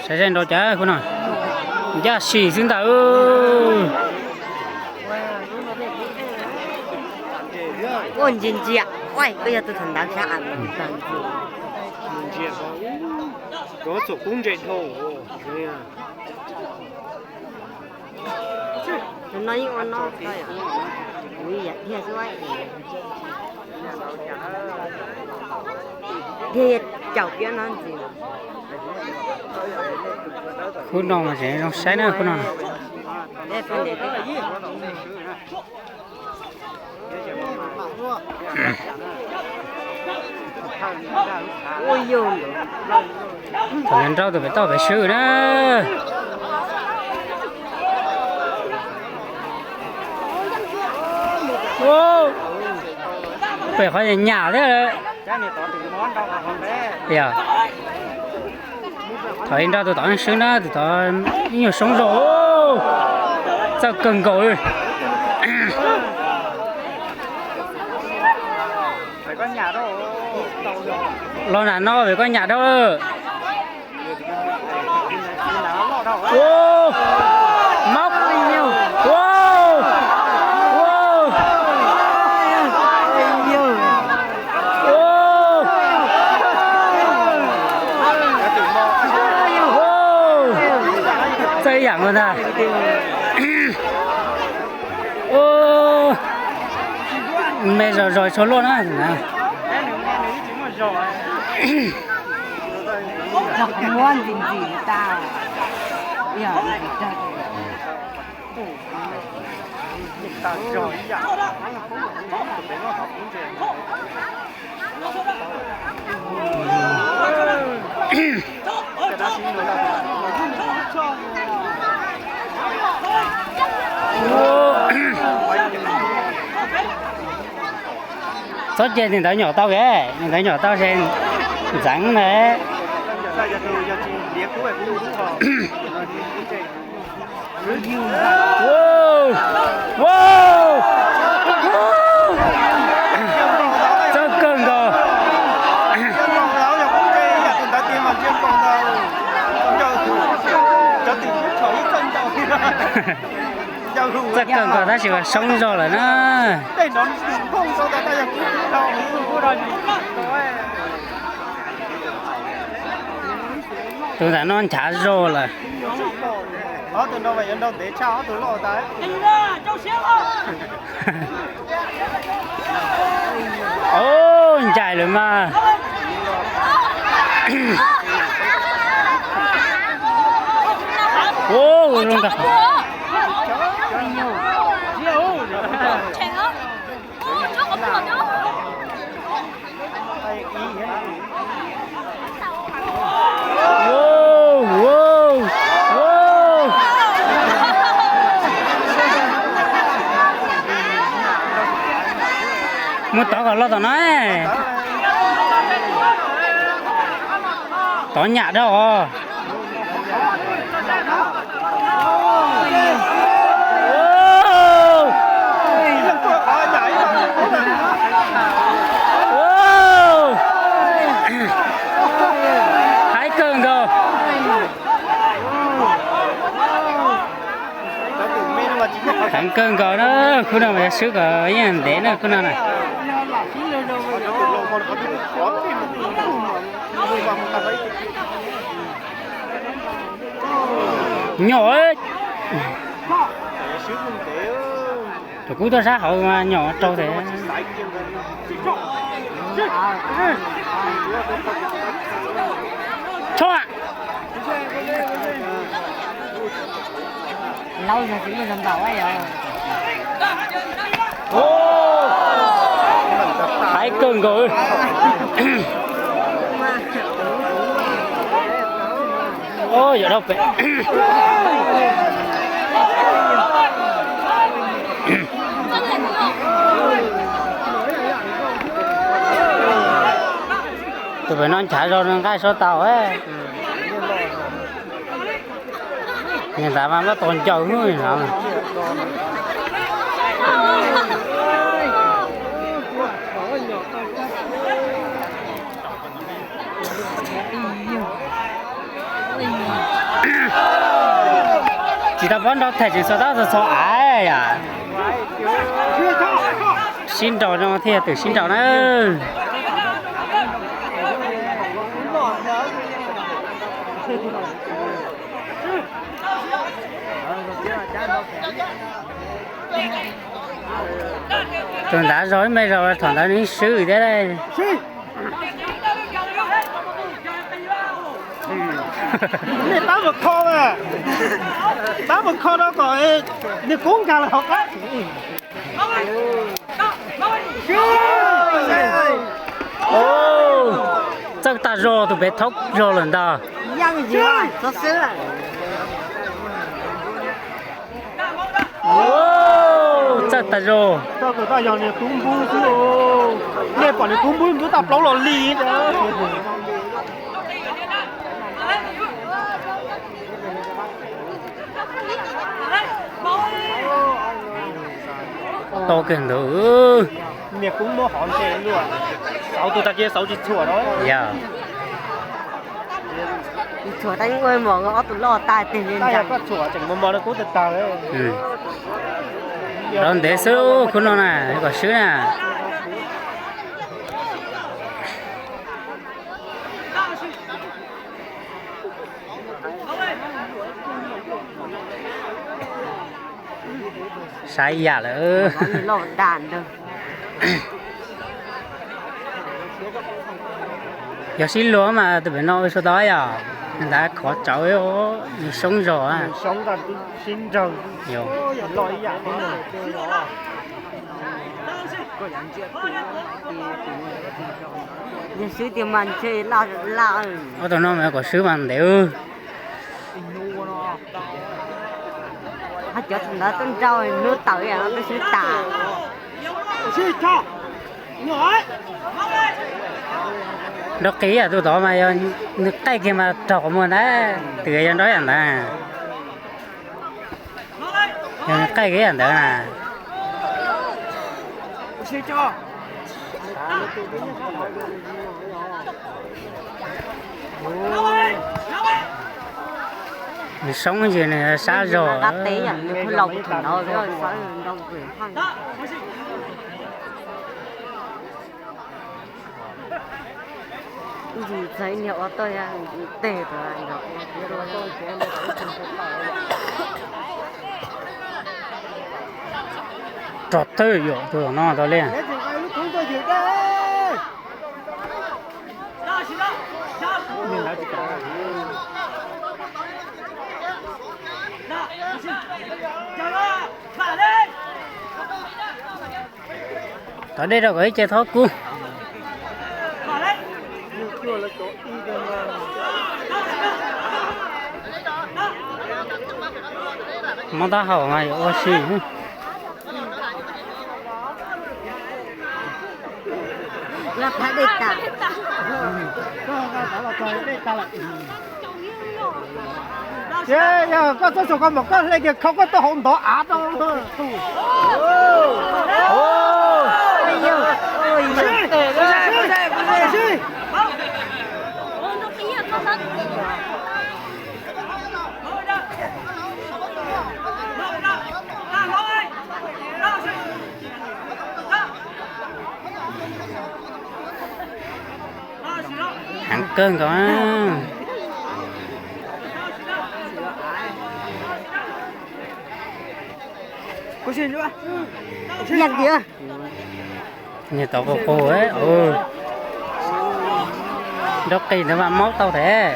Saib saib nrau cas khub no, ncaj sim xwb ntag. Ua ntsia ntsia, ua koj yog tus thaum ntawd sav. Ntsia, koj txhom kub ntse dhau. No yeej ua no, kuv yam dhia xwb, dhia caum piab no ntxiv. Khub no mas tseem zoo saib na khub no. Thaum nrau tus pem toj pem swb na. Pem qhov nyam thiab. Yog, thaum ib nrau tus tod swb na, tus tod ib nyuag soob zog. Txawj kawg nkaus li. Los nram no pem koj nyam dhau lawm. Mob. Txawj ib yam nkaus ntag. Me zog zog tshuav luaj na. Txhob cia tus ntawd nyom tau ke, tus ntawd nyom tau ces ntxeev ntag. Txawj kawg nkaus. Txawj kawg nkaus tab sis mas soob zog lawm na. Tus ntawm no nchav zog lawm. Ncais lawm mas. Mus tod kom los tom no. Tod nyam dhau os. Haib kawg nkaus. Heev kawg nkaus na, khub no mas yog swb kom yeej ntev na khub no na. Nyom, tus kub tuaj sab hauv mas nyom raug tes. Tso. Laub zog tsis muaj zog npaum yog. Haib kawg nkaus. Yog dhau pem. Tus pem no nchav zog nws nqaij sab tau. Niag ntawd mas muab tos ncaws hnub no. Tsis tau pob nrau them tseem xuas tau txog txog av yom. Sib nraus no thiaj twm sib nraus na. Tus ntawd zog ib me zog thaum ntawd nws swb thiab. Nej pab mus kho, pab mus kho no kom nws kub nkag los hauv qab. Txawj tag zog, tus pem thaub zog lawm ntag. Txawj tag zog. Nej pom nws kub npub npub tag plaub los li. Tau kiag ntawd. Niag kub muab hov ntshe luaj. Xauv tus tag kiag xauv tsis txhuam no. Yog. Tsis txhuam tab ua mos ob tug loj tag teg li ntag. Koj txhuam tseem mos mos rau kub tag tag. Rau ntev xwb khub no na, kom swb na. Saib yam lawm. Yog sib luag mas tus pem no ua sua tau yom, ntawd khov tsawv, nws soob zog. Yog swb tiag mas ntshe laj laj. Ob tug no mas kom swb mas ntev. Ho cov tus ntawd tuaj nrau hnub tawm ib yam no twb swb tas. Nrau qis yam tus tod mas yog nws qaij kiag mas raug qhov muag ntag, twb yog nrau yam ntawd. Yog nws qaij kiag yam ntawd na. Nws soob ces nws sab zog. Ntxim txais niag ua tau teg. Rog twg yuam tus no tau li. Tov dej rau kom ib ce thob kub. Mob taub hau mas yuav ua si. Ces yog koj txob saum koj mas koj hle kiag khau koj tuaj hauv ntov av rau. Heev kawg nkaus. Yog tias niag tau qus qus, nrau qis ntawd mas maub tau thiab.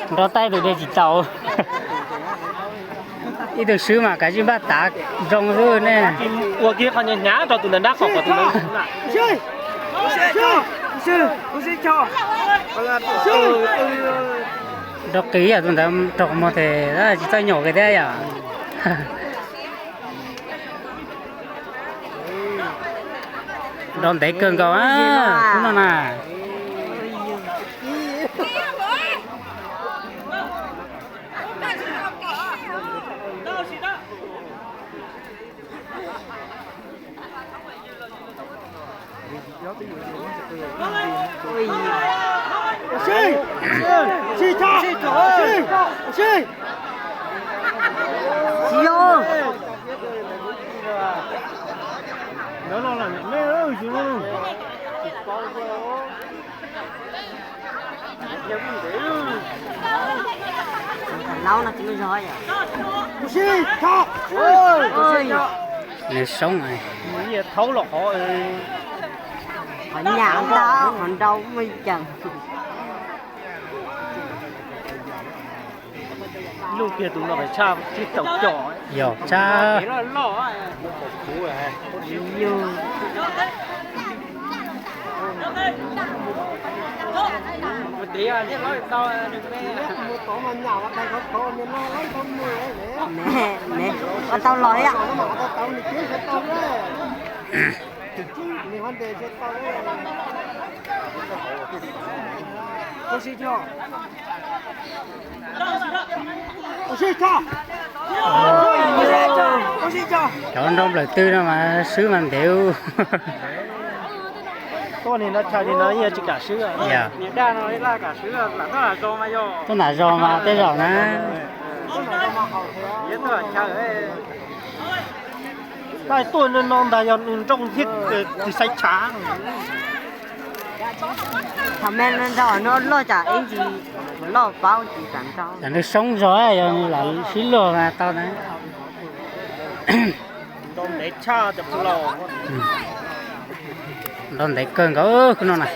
Nrau taij tus de tsis tau. Ib tug swb mas kav tsij npaj tav zoo xwb ne. Ua kiag qhov hnyav hnyav rau tus ntawd nrab qhov kom tus ntawd. Nrau qis yam tus ntawd raug qhov muag tes tsis txawj nyuam kiag thiab yom. Nrau ntev kawg nkaus khub no na. Nws soob, qhov nyam ntau, qhov nrau muaj ib ceem. Lub kiag tus no tshaj tib tau coj. Yog tshaj. Ua tau los thiab. Cov nrau nplawm twg no mas swb mas ntev. Tuaj nim no chaw nim no yeej tsis kam swb. Niam daj no ib laj kam swb, lam tuaj nram zos mas yog. Tuaj nram zos mas tej zaum na. Tuaj chaw, tuaj no ntag yog nws nroo thiab tsis xaiv tshav. Thaum me no nrau no loj tsam ib ntsis loj paub tsis kam nrau. Tsam nws soob zog yog nws lam sib luag mas tau na. Nrau ntev kawg nkaus khub no na.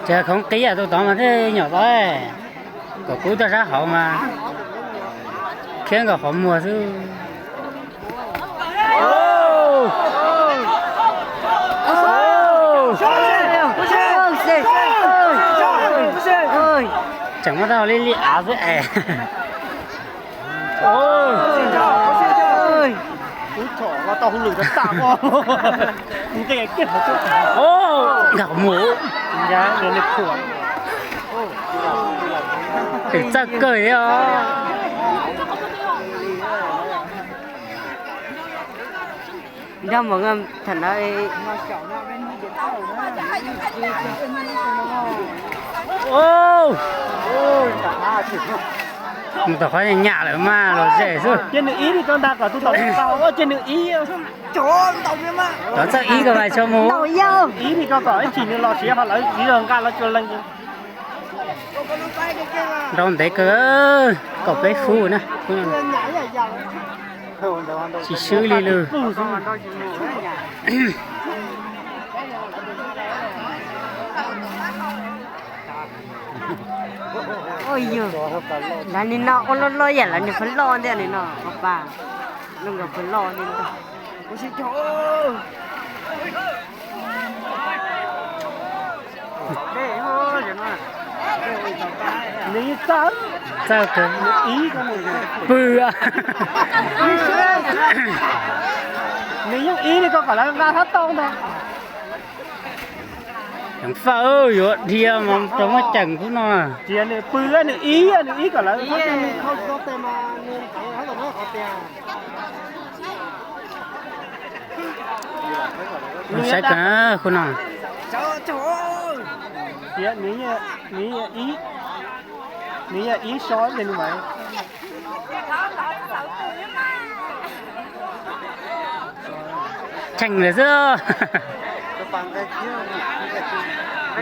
Ces khoov qis tus tod mas thiaj nyom tau, kom kub toj sab hauv mas khiav nkaus qhov muag xwb. Tseem muab tau li li av xwb es. Tau hauj lwm tag, nqe kiag hauv, nkag mus, twm txawj kawg thiab os. Nrog mus tham na. Mus tom qhov nyam lawm mas los ze xwb. Ces nws ib li ko ntag kom tus tom tau, ces nws ib, cov txawj ib ko mas tso mus. Ib li ko kom ib chim nws los siav ho lawv tsis yog nqa los cua leej. Nrau ntev kawg, kaum peb fub na. Tsis swb li lawm. Ua li no ua loj loj yam lawv niag phav loj ntag li no, pas loj nkawd phav loj li ntag. Nws yeej txawj, txawj kawg, pw. Nws yeej ib li ko kom lawv nqa thab tau ntag. Ceev faj, yuav dhia mas rau muab ceem khub no. Tias nws pw, nws ib, nws ib kom lawv. Saib kawg khub no. Nws ib so nws mas cheem lawm xwb.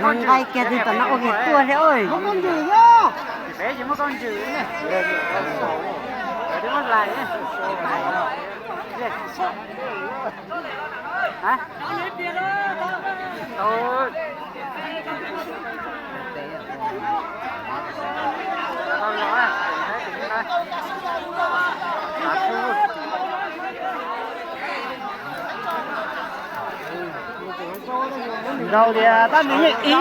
Los nqaij kiag twg tom no ua kev tuaj thiab. Nrau tias tab nws yeej ib,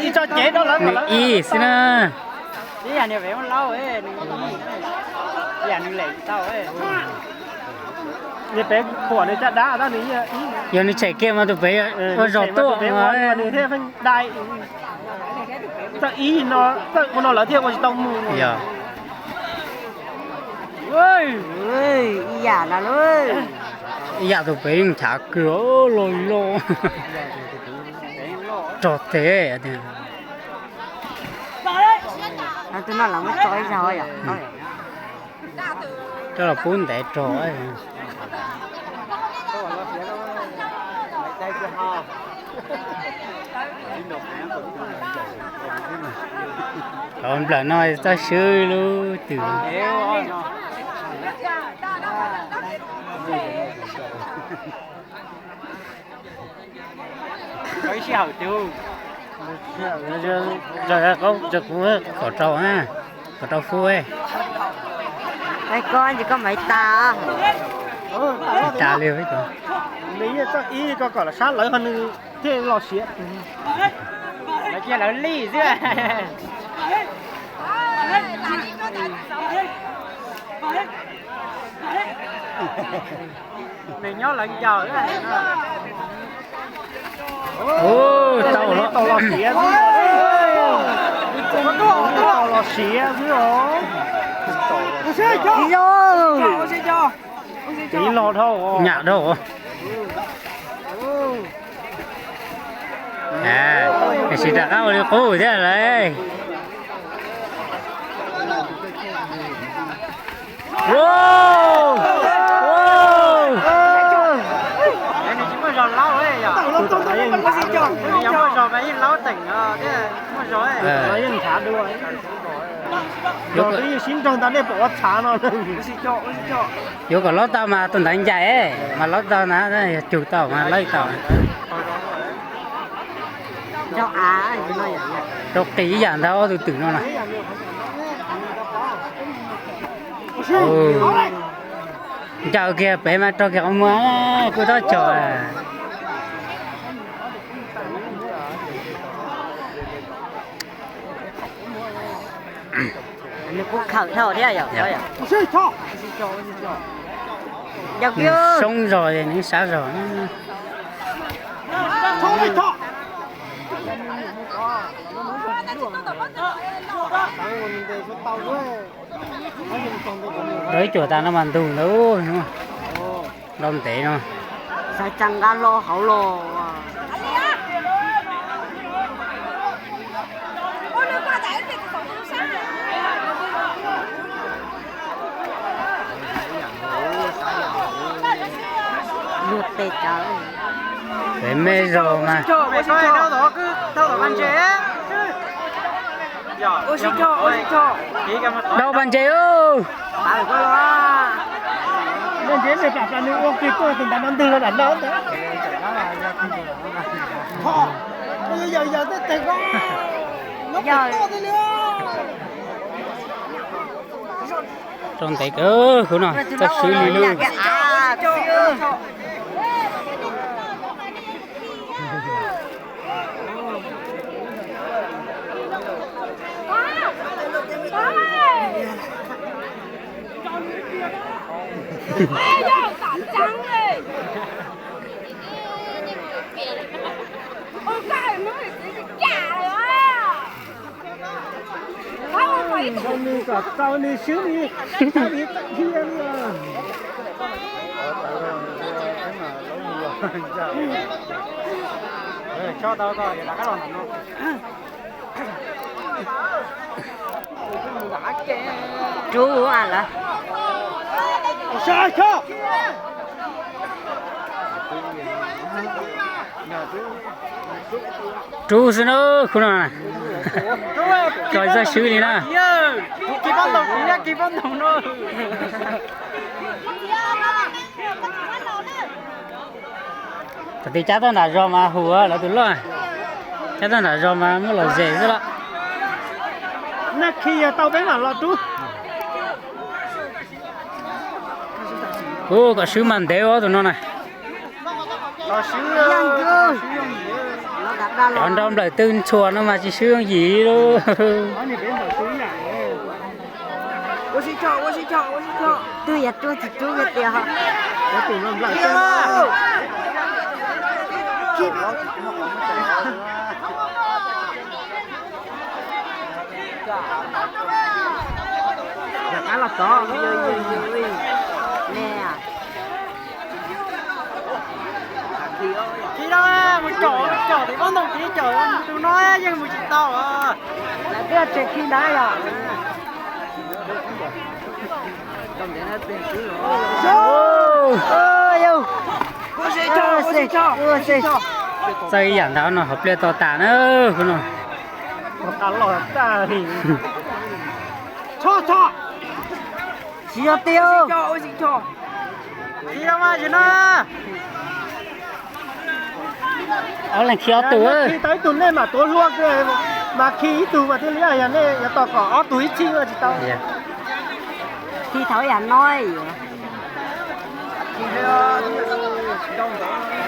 ib tso cev rau lawv kom lawv ib xwb na. Ib yam niag pem muaj laub, ib yam nws lem tau. Niag pem khuam nws caj dab tab nws yeej ib. Yog nws tshem kiag mas tus pem ua zog tuaj, nws thiaj dai. Txawj ib no, txawj ua no lawv thiaj ua tsis tau mus. Yog. Ib yam no lauj. Ib yam tus pem yeej nchav kawg, loj loj. Rog tes. Tus no lawv muab tso ib zaug yom. Coj los pub ntev rog. Cov nplawm no txawj swb lub twm. Kaum rau, kaum rau fub. Koj tsis koj mas tas. Tas li. Nws yeej txawj ib ko kom sab lawv ho nws thiaj los siav. Lawv cia lawv lij xwb. Nws nyob lawv ncaws. Tau los siav xwb. Tau los siav xwb os. Ib los dhau, nyam dhau. Tiam sis rov qab ua li qub thiab lawm. Yuav kom lob tau mas tus ntawd ncaim, mas lob tau na, yog cug tau mas lob tau. Rau qis ib yam ntag ob tug twm no na. Ncaws kiag pem mas rau kiag qhov muag, kuj tab cog. Nws kuj khawm dhau thiab yom. Soob zog nws sab zog. Rau ib cuam tas no mas ntug ntawd, nrau ntev no. Xav tsa nqa lo hauv los. Luag tes cov pem me zog mas. Dau pas ntses. Ntses me pam nws ua kig tuaj tus ntawd no ntws los dam no ntag. Rau ntev kawg, kuv no txawj swb li lub. Nws kom tau nws swb li, tau li tau thiab li. Rub lawm. Rub xwb na, khub no. Tso txoj swb li na. Thaum twg cab tau nram zos mas hu lawv tus loj, cab tau nram zos mas muab los zes xwb los. Nag khi yog tau peb mam los rub. Ub, kom swb mas ntev ua tus no na. Cov nrau nplawm twb ntxhua no mas tsis swb yooj yim li. Twb yog rub tsis rub tias. Rov qab los tod. Khi no mus caum, caum tim Pob Ntoo Kiv, caum tus no yeej mus tsis tau. Lawv twb tseem khi ntawd yom. Txawj ib yam ntawd no hauv pliaj to tas na, no. Tsis yog tiag. Khi no mas, khi no. Ob leeg khi ob tug. Khi tau ib tug nej mam tuav hlua, mas khi ib tug mas thiaj li, yog nej yuav tos kom ob tug ib txhij tsis tau. Khi thaum yam no.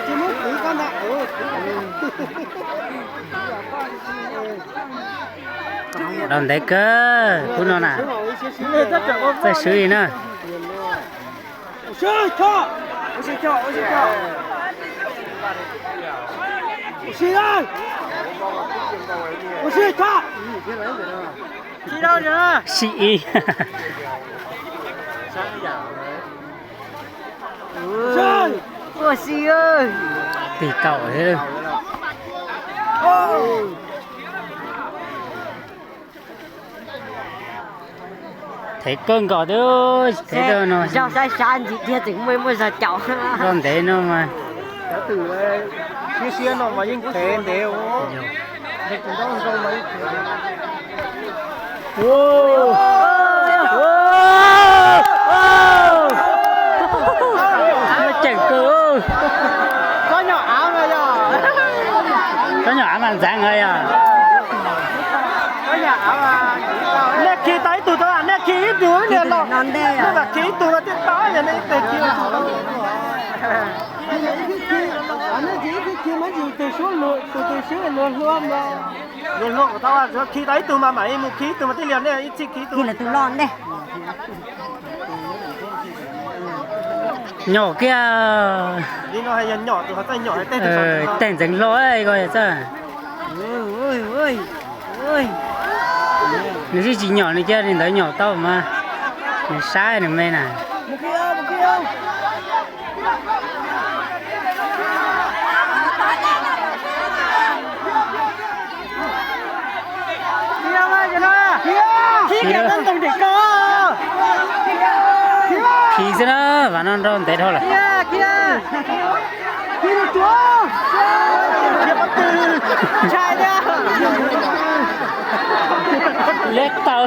Tsis muab kwv koj ntag. Dau ntev kawg khub no na. Txawj swv li na. Sim ib. Ua si, tig kaum thiab. Thev kawg nkaus thiab, thev no. Zog saib sab ntsis dhia tseem muaj muaj zog caum. Zog ntev no mas. Siab siab no mas yeej thev ntev. Ceem kawg. Tsob nyom av mas yog, tsob nyom av mas ntxeev os yog. Nej khi tau ib tug tau, nej khi ib tug niag los, nej mam khi ib tug no thiaj tau, yog nej ib teg khi. Nej tsis ib tug khi mas tus twg swb luag hlua mas. Luag hlua kuv tau, khi tau ib tug mas mam mus khi ib tug mas thiaj li, nej ib txhij khi ib tug. Nyom kiag. Tej ntxeev hlo ko txawj. Nws tsis tsis nyom nws cia li ntawd nyom tau mas. Nws saib nws me na. Khi xwb na, vam no nrau ntev dhau lawm. Liab tau.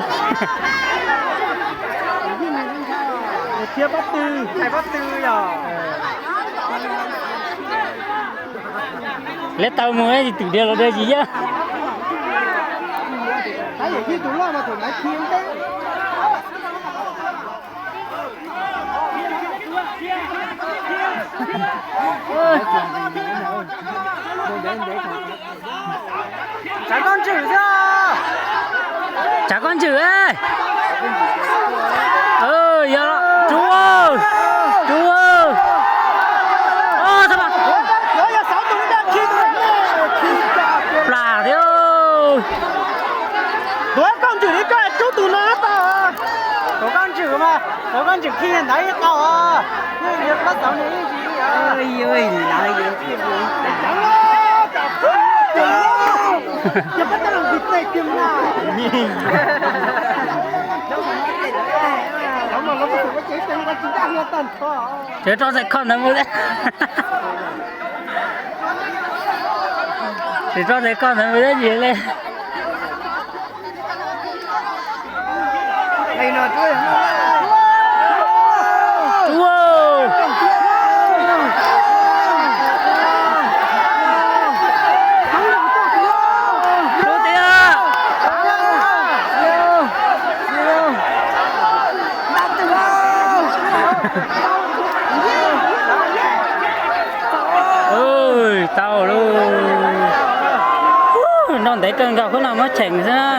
Liab tau mus twm diav los dab tsi yog. Tsav koj ntswm xwb. Tsav koj ntswm. Yog, rub, rub. Plam thiab. Tuav koj ntswm li koj rub tus no tau. Tuav koj ntswm mas, tuav koj ntswm khi ntawd ib qau. Tsis rov ntawd mus, tsis rov ntawd koj ntawd mus dab tsi li. Tau lauj. Nrau ntev kawg nkaus, khub no muab cheem xwb na.